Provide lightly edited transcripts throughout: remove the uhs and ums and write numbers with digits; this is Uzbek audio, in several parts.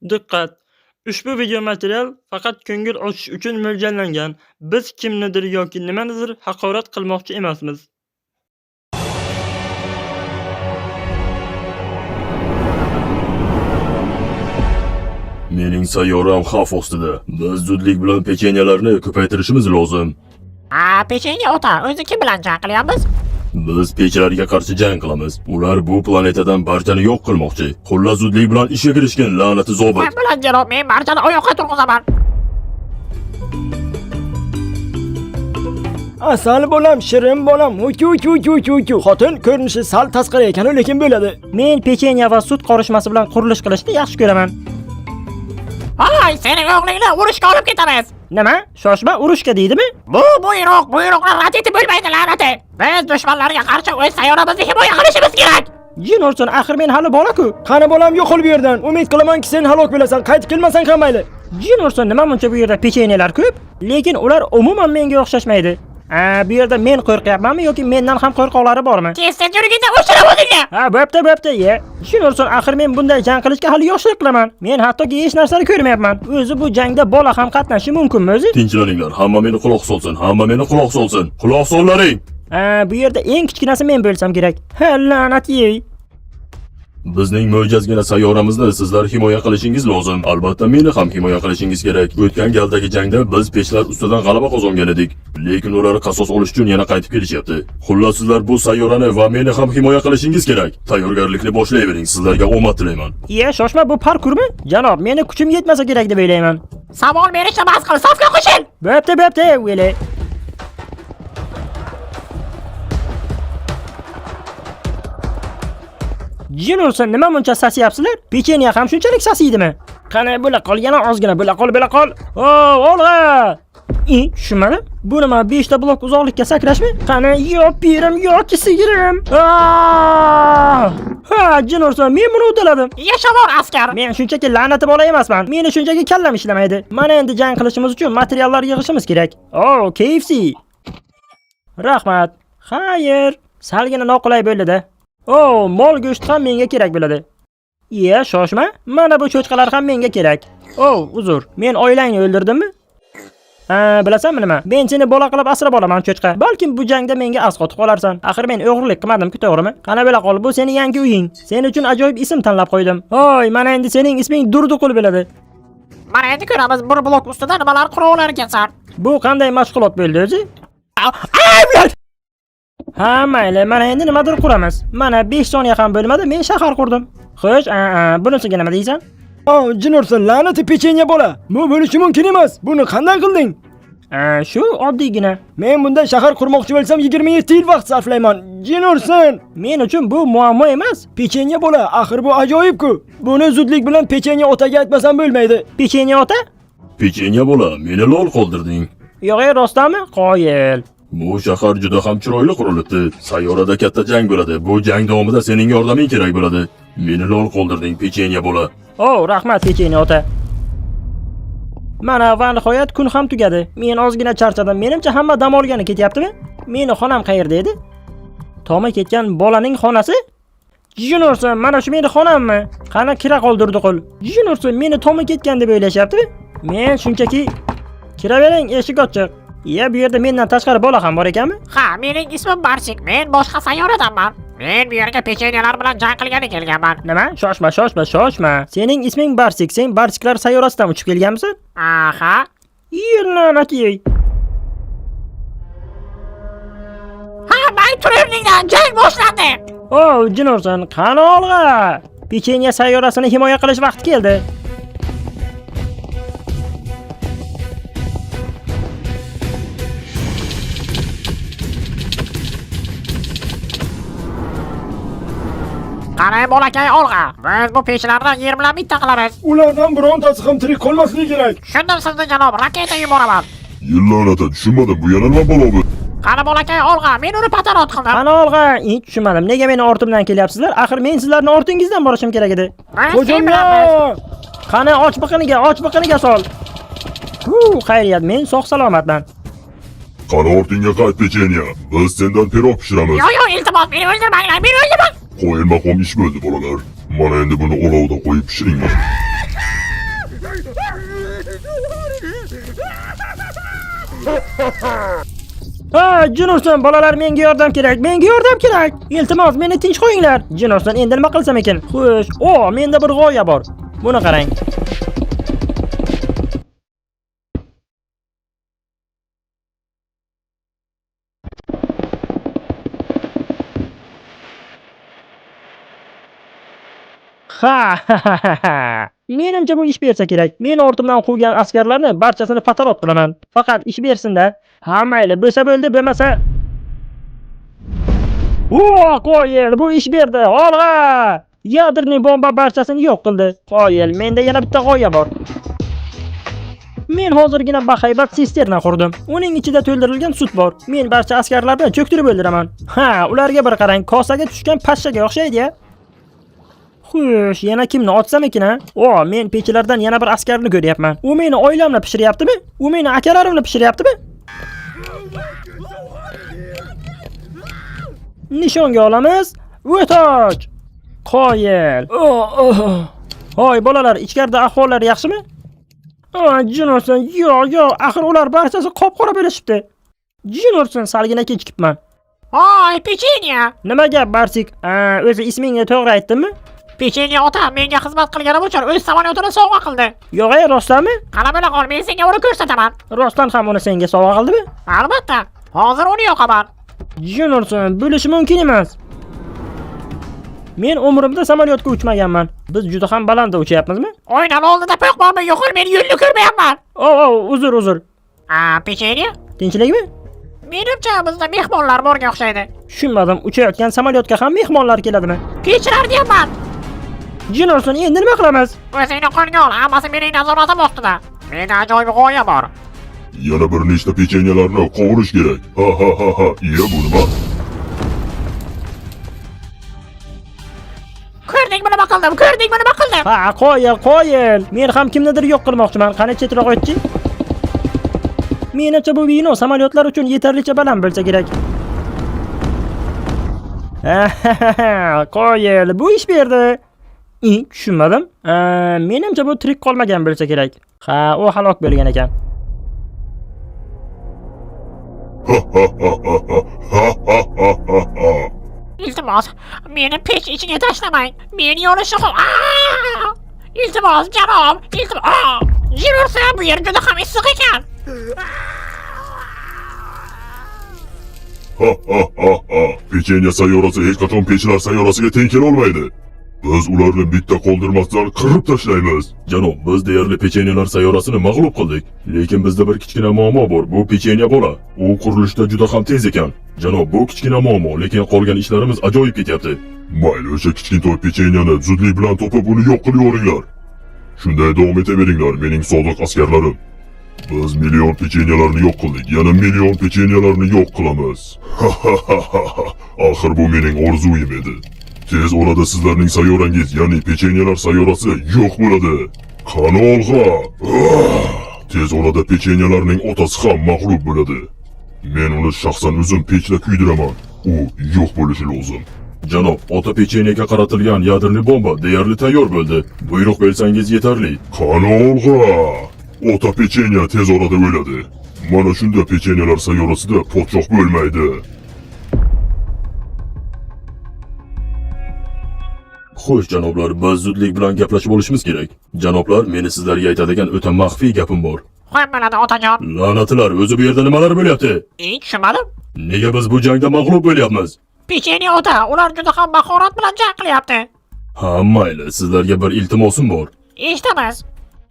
Diqqat! Ushbu video material faqat ko'ngil ochish uchun mo'ljallangan. Biz kimnidir yoki nimanidir haqorat qilmoqchi emasmiz. Mening sayyoram xavf ostida. Biz zudlik bilan pechenyelarni ko'paytirishimiz lozim. Ha, pechenye ota, o'zi kim bilan jang qilyapmiz? Biz pechlarga qarshi jang qilamiz. Ular bu planetadan barchani yo'q qilmoqchi. Xullas zudlik bilan ishga kirishgan la'nati zobit. Men bilan janob, men barchani oyoqqa turg'izaman. Asal bolam, shirin bolam, uchu uchu uchu uchu uchu. Xotin ko'rinishi sal tasqara ekan, lekin bo'ladi. Men pechenya va sut qorishmasi bilan qurilish qilishni yaxshi ko'raman. Ay, sening o'g'lingni urushga olib ketamiz. Nima? Shoshma urushga deydimi? Bu buyruq, buyruqni rad etib bo'lmaydi la'nati. Biz dushmanlarga qarshi o'z sayyoramizni himoya qilishimiz kerak. Jin ursin, axir men hali bola-ku. Qani bolam, yo'qol bu yerdan. Umid qilamanki, sen halok bo'lasan. Qaytib kelmasang ham mayli. Jin ursin, nima muncha bu yerda pechenyelar ko'p? Lekin ular umuman menga o'xshashmaydi. A, bu yerda men qo'rqyapmanmi yoki mendan ham qo'rqoqlari bormi? Tez tez yurgin-da, o'chirib o'zingni. Ha, bo'pti, bo'pti, ye. Jin ursin, axir men bunday jang qilishga hali yoshlik qilaman. Men hattoki hech narsani ko'rmayapman. O'zi bu jangda bola ham qatnashishi mumkinmi o'zi? Tinchlaninglar, hamma meni quloq solsin, hamma meni quloq solsin. Quloq sollaring. Ha, bu yerda eng kichkinasi men bo'lsam kerak. Ha, la'nat yey. Bizning mo'jazgina sayyoramizni sizlar himoya qilishingiz lozim. Albatta meni ham himoya qilishingiz kerak. O'tgan galdagi jangda biz pechlar ustidan g'alaba qozongan edik. Lekin ular qasos olish uchun yana qaytib kelishyapti. Xullas sizlar bu sayyorani va meni ham himoya qilishingiz kerak. Tayyorgarlikni boshlayvering. Sizlarga omad tilayman. Iye, shoshma, bu parkurmi? Janob, meni kuchim yetmasa kerak deb o'ylayman. Savol berishni bas qil, safga qo'shil. Bo'pti, bo'pti, o'yle. Jin ursin, nima muncha sasiyapsizlar? Pechenya ham shunchalik sasiydimi? Qani, bo'la qol, yana ozgina bo'la qol, bo'la qol. O, olg'a! I, tushunmadim. Bu nima, 5 ta blok uzoqlikka sakrashmi? Qani, yo pirim, yoki sigirim. Aa! Ha, jin ursin, men buni uddaladim. Yashavor askar. Men shunchaki la'nati bola emasman. Meni shunchaki kallam ishlamaydi. Mana endi jang qilishimiz uchun materiallar yig'ishimiz kerak. Oh, KFC. Rahmat. Xayr. Salgina noqulay bo'ldi-da. Oh, mol go'shti ham menga kerak bo'ladi. Iya, shoshma. Mana bu cho'chqalar ham menga kerak. Oh, uzr. Men oilangni o'ldirdimmi? Ha, bilasanmi nima? Men seni bola qilib asrab olaman cho'chqa. Balkim bu jangda menga asqotib qolarsan. Axir men o'g'irlik qilmadim-ku, to'g'rimi? Qani bo'la qol, bu seni yangi uying. Sen uchun ajoyib ism tanlab qo'ydim. Hoy, mana endi sening isming Durduqul bo'ladi. Mana endi ko'ramiz bir blok ustida nimalar qura olar ekansan. Bu qanday mashg'ulot bo'ldi o'zi? Ay, ular! Ha, mayli, mana endi nimadir quramiz. Mana 5 soniya ham bo'lmadi, men shahar qurdim. Xo'sh, a, a, bunisiga nima deysan? Oh, jin ursin, la'nati pechenya bola. Bu bo'lishi mumkin emas. Buni qanday qilding? A, shu oddiygina. Men bunday shahar qurmoqchi bo'lsam 27 yil vaqt sarflayman. Jin ursin. Men uchun bu muammo emas. Pechenya bola, axir bu ajoyib-ku. Buni zudlik bilan pechenya otaga aytmasam bo'lmaydi. Pechenya ota? Pechenya bola, meni lol qoldirding. Yo'q, ey, rostdanmi? Qoyil. Bu shahar juda ham chiroyli qurilibdi. Sayyorada katta jang bo'ladi. Bu jang davomida sening yordaming kerak bo'ladi. Meni lol qoldirding, pechenya bola. O, rahmat pechenya ota. Mana va nihoyat kun ham tugadi. Men ozgina charchadim. Menimcha hamma dam olgani ketyaptimi? Meni xonam qayerda edi? Tomi ketgan bolaning xonasi? Jin ursin, mana shu meni xonammi? Qani kira qoldirdi qul. Jin ursin, meni tomi ketgan deb o'ylashyaptimi? Men shunchaki kiravering, eshik ochiq. Iya, bu yerda mendan tashqari bola ham bor ekanmi? Ha, mening ismim Barsik. Men boshqa sayyoradanman. Men bu yerga pechenyelar bilan jang qilgani kelganman. Nima? Shoshma, shoshma, shoshma. Sening isming Barsik, sen Barsiklar sayyorasidan uchib kelganmisan? Aha. La'nat yey. Ha, may tur o'rningdan, jang boshlandi. O, jin ursin, qani olg'a? Pechenya sayyorasini himoya qilish vaqti keldi. Qani bolakay olg'a. Biz bu pechlarni yer bilan bitta qilamiz. Ulardan birontasi ham tirik qolmasligi kerak. Tushundim sizni janob, raketa yuboraman. La'nati, tushunmadim. Bu yana nima balo bu? Qani bolakay olg'a, men uni patarot qildim. Qani olg'a? Tushunmadim. Nega meni ortimdan kelyapsizlar? Axir men sizlarni ortingizdan borishim kerak edi. Biz sen bilanmiz. Hujumga! Qani och biqiniga, och biqiniga sol. Hu, xayriyat, men sog' salomatman. Qani ortingga qayt pechenya. Biz sendan pirog pishiramiz. Yo yo, iltimos meni o'ldirmanglar, meni o'ldirmang. Qo'yilmaqom ish bo'ldi bolalar. Mana endi buni olovda qo'yib pishiringlar. Ha, jin ursin, bolalar, menga yordam kerak, menga yordam kerak. Iltimos, meni tinch qo'yinglar. Jin ursin, endi nima qilsam ekan? Xo'sh, o, menda bir g'oya bor. Buni qarang. Ha, ha, ha, ha, ha. Menimcha bu ish bersa kerak. Men ortimdan quvgan askarlarni barchasini patalot qilaman. Faqat ish bersin-da. Ha, mayli, bo'lsa bo'ldi, bo'lmasa. O, qoyil, bu ish berdi. Olg'a! Yadrniy bomba barchasini yo'q qildi. Qoyil, menda yana bitta g'oya bor. Men hozirgina bahaybat sisterna qurdim. Uning ichida to'ldirilgan sut bor. Men barcha askarlarni cho'ktirib o'ldiraman. Ha, ularga bir qarang, kosaga tushgan pashshaga o'xshaydi-ya. Xo'sh, yana kimni otsam ekan a? O, men pechilardan yana bir askarni ko'ryapman. U meni oilamni pishiryaptimi? U meni akalarimni pishiryaptimi? Nishonga olamiz. O'toch! Qoyil. Hoy bolalar, ichkarida ahvollar yaxshimi? A, jin ursin, yo'q, yo'q, axir ular barchasi qop-qora bo'lishibdi. Jin ursin, salgina kechikibman. Hoy, pechenya! Nima gap, Barsik? A, o'zi ismingni to'g'ri aytdimmi? Pechenya ota menga xizmat qilganim uchun o'z samolyotini sovg'a qildi. Yo'q, ey, rostdanmi? Qara bo'la qol, men senga uni ko'rsataman. Rostdan ham uni senga sovg'a qildimi? Albatta. Hozir uni yoqaman. Jin ursin, bo'lishi mumkin emas. Men umrimda samolyotga uchmaganman. Biz juda ham balandda uchyapmizmi? Oynani oldida po'q bormi? Yo'qol, men yo'lni ko'rmayapman. O, o, uzr, uzr. A, pechenya? Tinchlikmi? Menimcha bizda mehmonlar borga o'xshaydi. Tushunmadim, uchayotgan samolyotga ham mehmonlar keladimi? Kechirar deyapman. Jin ursin, endi nima qilamiz? O'zingni qo'lga ol, hammasi mening nazoratim ostida. Menda ajoyib g'oya bor. Yana bir nechta pechenyelarni qovurish kerak. Ha ha ha ha. Iya, bu nima? Ko'rdingmi nima qildim? Ko'rdingmi nima qildim? Ha, qoyil, qoyil. Men ham kimnidir yo'q qilmoqchiman. Qani chetroq o'tchi. Menimcha bu bino samolyotlar uchun yetarlicha baland bo'lsa kerak. Qoyil, bu ish berdi. Tushunmadim. Menimcha bu tirik qolmagan bo'lsa kerak. Ha, u halok bo'lgan ekan. Ha ha ha ha ha ha ha ha ha ha. Iltimos, meni pech ichiga tashlamang. Men yonishni Aa! Iltimos, janob, iltimos. Jin ursin, bu yer juda ham issiq ekan. Ha ha ha ha. Pechenya sayyorasi hech qachon pechlar sayyorasiga teng kela olmaydi. Biz ularni bitta qoldirmasdan qirib tashlaymiz. Janob, biz deyarli pechenyelar sayyorasini mag'lub qildik. Lekin bizda bir kichkina muammo bor. Bu pechenya bola. U qurilishda juda ham tez ekan. Janob, bu kichkina muammo, lekin qolgan ishlarimiz ajoyib ketyapti. Mayli, o'sha kichkintoy pechenyani zudlik bilan topib uni yo'q qilib yuboringlar. Shunday davom etaveringlar, mening sodiq askarlarim. Biz million pechenyelarni yo'q qildik, yana million pechenyelarni yo'q qilamiz. Ha ha ha ha ha. Axir bu mening orzuyim edi. Tez orada sizlarning sayyorangiz, ya'ni pechenyelar sayyorasi yo'q bo'ladi. Qani olg'a! Ah! Tez orada pechenyelarning otasi ham mag'lub bo'ladi. Men uni shaxsan o'zim pechda kuydiraman. U yo'q bo'lishi lozim. Janob, ota pechenyaga qaratilgan yadrli bomba deyarli tayyor bo'ldi. Buyruq bersangiz yetarli. Qani olg'a! Ota pechenya tez orada o'ladi. Mana shunda pechenyelar sayyorasida podshoh bo'lmaydi. Xo'sh, janoblar, biz zudlik bilan gaplashib olishimiz kerak. Janoblar, meni sizlarga aytadigan o'ta maxfiy gapim bor. Qo'yib bo'ladi, otajon. La'natlar, o'zi bu yerda nimalar bo'lyapti? Tushunmadim. Nega biz bu jangda mag'lub bo'lyapmiz? Pechenya ota, ular juda ham mahorat bilan jang qilyapti. Ha, mayli, sizlarga bir iltimosim bor. Eshitamiz.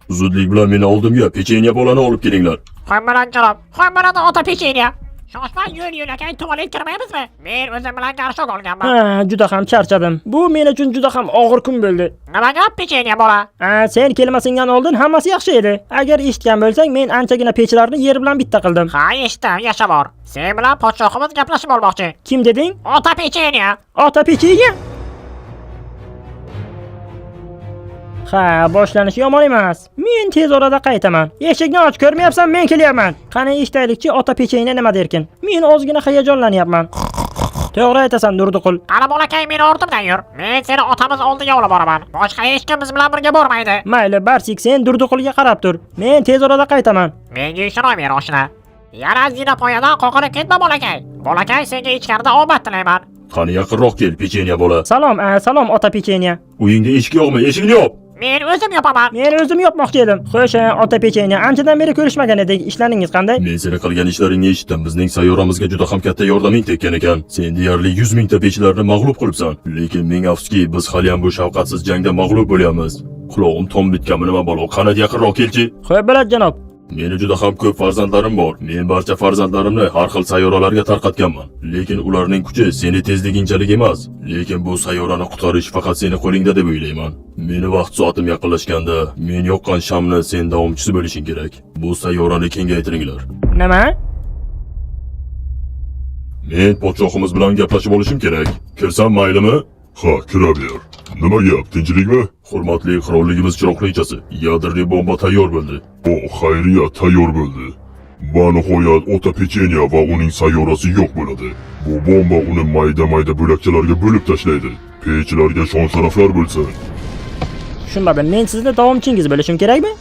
Zudlik bilan meni oldimga pechenya bolani olib kelinglar. Qo'yib bo'ladi, janob. Qo'yib bo'ladi, ota pechenya. Shoshmay yo'l yo'lakay tuvalet kirmaymizmi? Men o'zim bilan garshok olganman. Ha, juda ham charchadim. Bu men uchun juda ham og'ir kun bo'ldi. Nima gap pechenya bola? Ha, sen kelmasingdan oldin hammasi yaxshi edi. Agar eshitgan bo'lsang, men anchagina pechlarni yer bilan bitta qildim. Ha, eshitdim, yasha bor. Sen bilan podshohimiz gaplashib olmoqchi. Kim deding? Ota pechenya. Ota pechenya? Ha, boshlanishi yomon emas. Men tez orada qaytaman. Eshikni och, ko'rmayapsan, men kelyapman. Qani eshitaylikchi, ota pechenya nima derkin? Men ozgina hayajonlanyapman. To'g'ri aytasan, Durduqul. Qani bolakay, meni ortimdan yur. Men seni otamiz oldiga olib boraman. Boshqa hech kim biz bilan birga bormaydi. Mayli, Barsik, sen Durduqulga qarab tur. Men tez orada qaytaman. Menga ishonaver oshna. Yana zinapoyadan qoqilib ketma bolakay. Bolakay, senga ichkarida omad tilayman. Qani yaqinroq kel, pechenya bola. Salom, salom ota pechenya. Uyingda eshik yo'qmi? Eshikni yop. Men o'zim yopaman. Men o'zim yopmoqchi edim. Xo'sh, ota pechenya, anchadan beri ko'rishmagan edik. Ishlaringiz qanday? Men seni qilgan ishlaringni eshitdim. Bizning sayyoramizga juda ham katta yordaming tekkan ekan. Sen deyarli 100 mingta pechlarni mag'lub qilibsan. Lekin ming afsuski, biz haliyam bu shafqatsiz jangda mag'lub bo'lyapmiz. Qulog'im tom bitganmi nima balo? Qanat yaqinroq kelchi. Xo'p, bo'ladi janob. Meni juda ham ko'p farzandlarim bor. Men barcha farzandlarimni har xil sayyoralarga tarqatganman. Lekin ularning kuchi seni tezligingchalik emas. Lekin bu sayyorani qutqarish faqat seni qo'lingda deb o'ylayman. Meni vaqt soatim yaqinlashganda, men yoqqan shamni sen davomchisi bo'lishing kerak. Bu sayyorani kengaytiringlar. Nima? Men podshohimiz bilan gaplashib olishim kerak. Kirsam maylimi? Ha, kiraver. Nima gap, tinchlikmi? Hurmatli qirolligimiz chiroqlichasi, yadrli bomba tayyor bo'ldi. O, xayriyat tayyor bo'ldi. Va nihoyat ota pechenya va uning sayyorasi yo'q bo'ladi. Bu bomba uni mayda-mayda bo'lakchalarga bo'lib tashlaydi. Pechlarga shon-sharaflar bo'lsin. Tushunmadim. Men sizni davomchingiz bo'lishim kerakmi?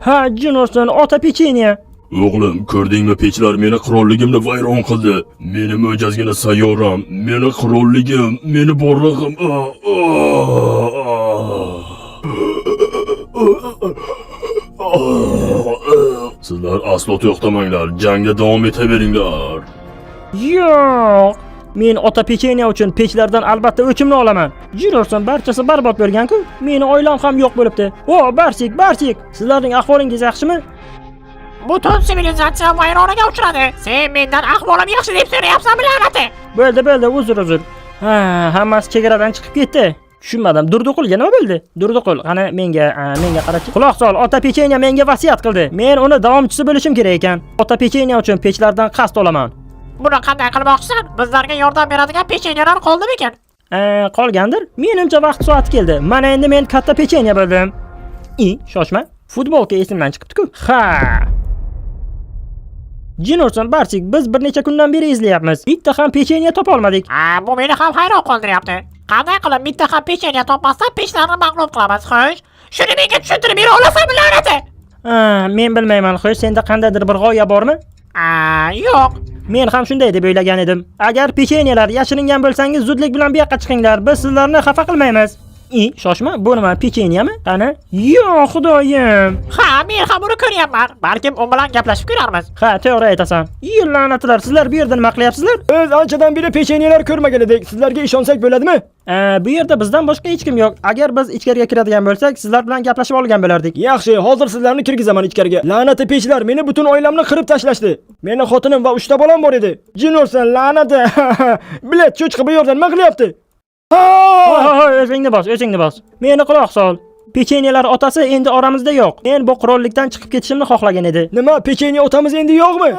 Ha, jin ursin, ota pechenya. O'g'lim, ko'rdingmi pechlar meni qirolligimni vayron qildi. Meni mo'jazgina sayyoram, meni qirolligim, meni borlig'im. Ah, ah, ah. Sizlar aslo to'xtamanglar, jangda davom etaveringlar. Yo'q. Men ota pechenya uchun pechlardan albatta o'chimni olaman. Jin ursin, barchasi barbod bo'lgan-ku. Meni oilam ham yo'q bo'libdi. O, Barsik, Barsik, sizlarning ahvolingiz yaxshimi? Butun sivilizatsiya vayronaga uchradi. Sen mendan ahvolim yaxshi deb so'rayapsanmi la'nati? Bo'ldi, bo'ldi, uzr, uzr. Ha, hammasi chegaradan chiqib ketdi. Tushunmadim. Durduqulga nima bo'ldi? Durduqul, qani menga, menga qarachi. Quloq sol, ota pechenya menga vasiyat qildi. Men uni davomchisi bo'lishim kerak ekan. Ota pechenya uchun pechlardan qasd olaman. Buni qanday qilmoqchisan? Bizlarga yordam beradigan pechenyelar qoldimikan? Qolgandir. Menimcha vaqt soati keldi. Mana endi men katta pechenya bo'ldim. I, shoshma. Futbolka esimdan chiqibdi-ku. Ha. Jin ursin, Barsik, biz bir necha kundan beri izlayapmiz. Bitta ham pechenya topa olmadik. Ha, bu meni ham hayron qoldiryapti. Qanday qilib bitta ham pechenya topmasdan pechlarni mag'lub qilamiz, xo'sh? Shuni menga tushuntirib bera olasanmi la'nati? Ha, men bilmayman. Xo'sh, senda qandaydir bir g'oya bormi? A, yo'q. Men ham shunday deb o'ylagan edim. Agar pechenyelar yashiringan bo'lsangiz, zudlik bilan bu yoqqa chiqinglar. Biz sizlarni xafa qilmaymiz. I, shoshma, bu nima, pechenyami? Qani? Yo, xudoyim. Ha, men ham uni ko'ryapman. Balkim u bilan gaplashib ko'rarmiz. Ha, to'g'ri aytasan. Iy, la'natlar, sizlar bu yerda nima qilyapsizlar? Biz anchadan beri pechenyelar ko'rmagan edik. Sizlarga ishonsak bo'ladimi? Bu yerda bizdan boshqa hech kim yo'q. Agar biz ichkariga kiradigan bo'lsak, sizlar bilan gaplashib olgan bo'lardik. Yaxshi, hozir sizlarni kirgizaman ichkariga. La'nati pechlar meni butun oilamni qirib tashlashdi. Meni xotinim va uchta bolam bor edi. Jin ursin, la'nati. Bilet, cho'chqa bu yerda nima qilyapti? Ha! Hoy, hoy, hoy, o'zingni bos, o'zingni bos. Meni quloq sol. Pechenyelar otasi endi oramizda yo'q. Men bu qirollikdan chiqib ketishimni xohlagan edi. Nima, pechenya otamiz endi yo'qmi?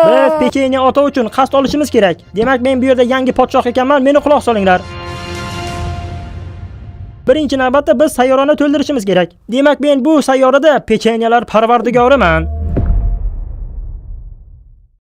Biz pechenya ota uchun qasd olishimiz kerak. Demak, men bu yerda yangi podshoh ekanman, meni quloq solinglar. Birinchi navbatda biz sayyorani to'ldirishimiz kerak. Demak, men bu sayyorada pechenyelar parvardigoriman.